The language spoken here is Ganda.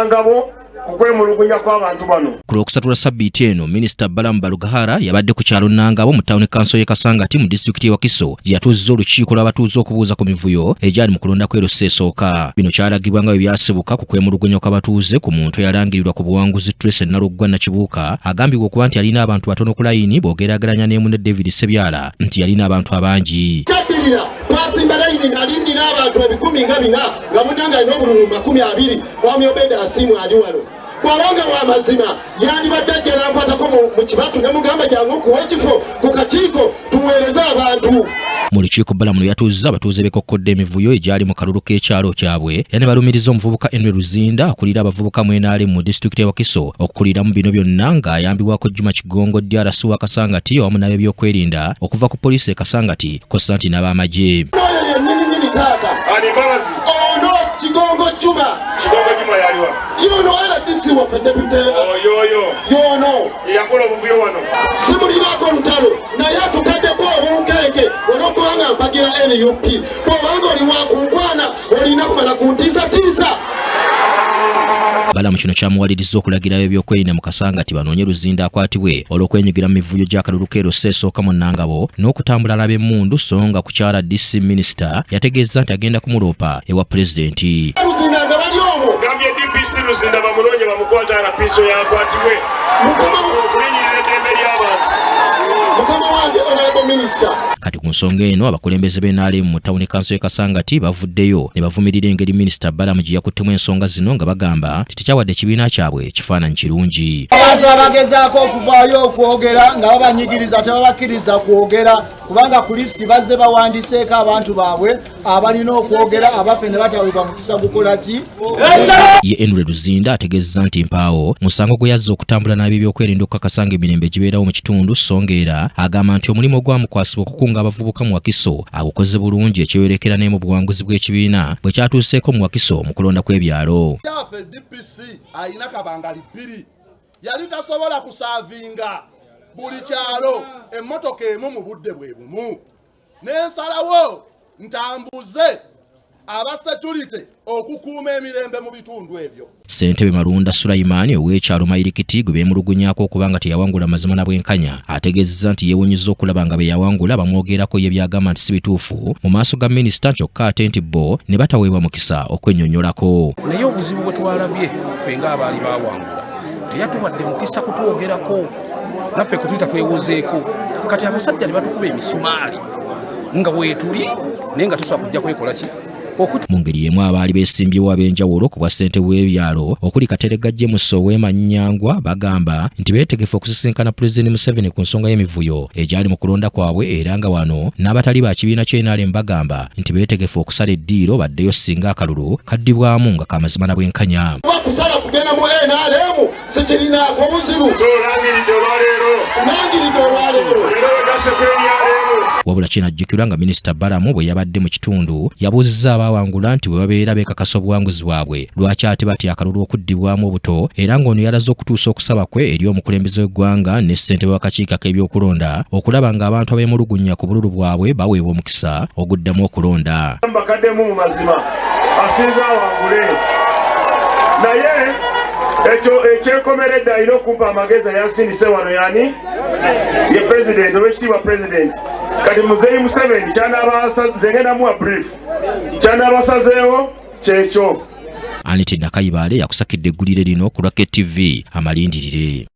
Ngabo ku kwemulugunya kw'abantu bano. Ku Lwokusatu lwa ssabbiiti eno, Minisita Balaam Barugahara yabadde ku kyalo Nangabo mu tawuni kanso y'e Kasangati mu disitulikiti y'e Wakiso gye yatuuzizza olukiiko lw'abatuuze okubuuza ku mivuyo egyali mu kulonda kw'e Lusa esooka. Bino kyalagibwa nga bwe byasibuka ku kwemulugunya kw'abatuuze ku muntu eyalangirirwa ku buwanguzi Tracy Naluggwa Nakibuuka agambibwa okuba nti yalina abantu batono ku layini bw'ogeraageranya ne munne David Ssebyala nti yalina abantu abangi. Kyaddirira twasimba layini nali nnina abantu 40,000 nga munnange alina obululu 20. Mwami Obedi Asiimwe ali wano bw'abanga wa mazima yandibadde ajja n'ankwatako mu kibatu ne mugamba jangu nkuwe ekifo ku kakiiko tuweereze abantu. Mu lukiiko Balaam lwe yatuuzizza abatuuze beekokkodde emivuyo egyali mu kalulu k'ekyalo kyabwe era ne balumiriza omuvubuka Henry Luzinda akulira abavubuka mu NRM mu disitulikiti ya Wakiso okukuliramu bino byonna ng'ayambibwako Juma Kigongo DRC wa Kasangati awamu n'ab'ebyokwerinda okuva ku poliisi e Kasangati kw'ossa nti n'ab'amagye. Oyo yennyini nnyini taata. Ani Mbabazi? Ono Kigongo Juma. Kigongo Juma yaliwa? Yono RDC waffe deputy. Oyo oyo. Yono. Ye yakola obuvuyo wano. Simulinaako lutalo naye atutaddeko obunkenke olw'okubanga mpagira NUP. Bw'obanga oli wa kunkwana olina kumala kuntiisatiisa. Balaam kino kyamuwalirizza okulagira ab'ebyokwerinda mu Kasangati banoonye Luzinda akwatibwe olw'okwenyigira mu mivuyo gy'akalulu k'e Lusa esooka mu Nangabo n'okutambula n'ab'emmundu so nga ku kya RDC minisita yategeezza nti agenda kumuloopa ewa pulezidenti. Luzinda nga bali omwo. Gambye DPC Luzinda bamunoonye bamukwate RPC oyo akwatibwe. Okulinnyirira eddembe ly'abantu. Mukama wange Honorable Minister. Kati ku nsonga eno abakulembeze b'NRM mu tawuni kanso y'e Kasangati bavuddeyo ne bavumirira engeri minisita Balaam gye yakuttemu ensonga zino nga bagamba nti tekyawadde ekibiina kyabwe kifaananyi kirungi. Abantu abagezaako okuvaayo okwogera nga babanyigiriza tebabakkiriza kwogera kubanga ku lisiti bazze bawandiseeko abantu baabwe abalina okwogera abaffe ne bataweebwa mukisa gukola ki. Ye Henry Luzinda ategeezezza nti mpaawo musango gwe yazza okutambula n'ab'ebyokwerinda okukakasa ng'emirembe gibeerawo mu kitundu so ng'era agamba nti omulimu ogwamukwasibwa okukunga abavubuka mu Wakiso agukoze bulungi ekyeyolekera ne mu buwanguzi bw'ekibiina bwe kyatuuseeko mu Wakiso mu kulonda kw'ebyalo. Kyaffe DPC alina kabangali bbiri yali tasobola kusaavinga buli kyalo emmotoka emu mu budde bwe bumu n'ensalawo ntambuze aba security okukuuma emirembe mu bitundu ebyo. Ssentebe Malunda Sulaiman ow'ekyalo Mayirikiti gwe beemulugunyaako okuba nga teyawangula mazima na bwenkanya ategeezezza nti yeewuunyizza okulaba nga be yawangula bamwogerako ye by'agamba nti si bituufu mu maaso ga minisita kyokka ate nti bo ne bataweebwa mukisa okwennyonnyolako. Naye obuzibu bwe twalabye ffe ng'abaali baawangula teyatuwadde mukisa kutwogerako naffe kutuyita twewozeeko kati abasajja ne batukuba emisumaali nga weetuli naye nga tusobola kujja kwekola ki. Mu ngeri y'emu abaali beesimbyewo ab'enjawulo ku bwassentebe w'ebyalo okuli Kateregga James ow'e Manyangwa bagamba nti beetegefu okusisinkana Pulezidenti Museveni ku nsonga y'emivuyo egyali mu kulonda kwabwe era nga wano n'abatali ba kibiina kya NRM bagamba nti beetegefu okusala eddiiro baddeyo singa akalulu kaddibwamu nga ka mazima na bwenkanya. Oba kusala kugenda mu NRM sikirinaako buzibu. So olangiridde olwaleero. Nlangiridde olwaleero. Leero wegasse ku NRM. Wabula kinajjukirwa nga Minisita Balaam bwe yabadde mu kitundu yabuuzizza abaawangula nti bwe babeera beekakasa obuwanguzi bwabwe lwaki ate batya akalulu okuddibwamu obuto era ng'ono yalaze okutuusa okusaba kwe eri omukulembeze w'eggwanga ne ssentebe w'akakiiko ak'ebyokulonda okulaba ng'abantu abeemulugunya ku bululu bwabwe baweebwa omukisa oguddamu okulonda. Mbakaddemu mu mazima asinze awangule naye ekyo ekyenkomeredde alina okumpa amagezi ayansindise wano yani ye president owekitiibwa president kati muzeeyi Museveni nze ngenda muwa brief kyanabasazeewo kyekyo. Anite Nakayibaale yakusakidde eggulire lino ku lwa KTV amalindirire.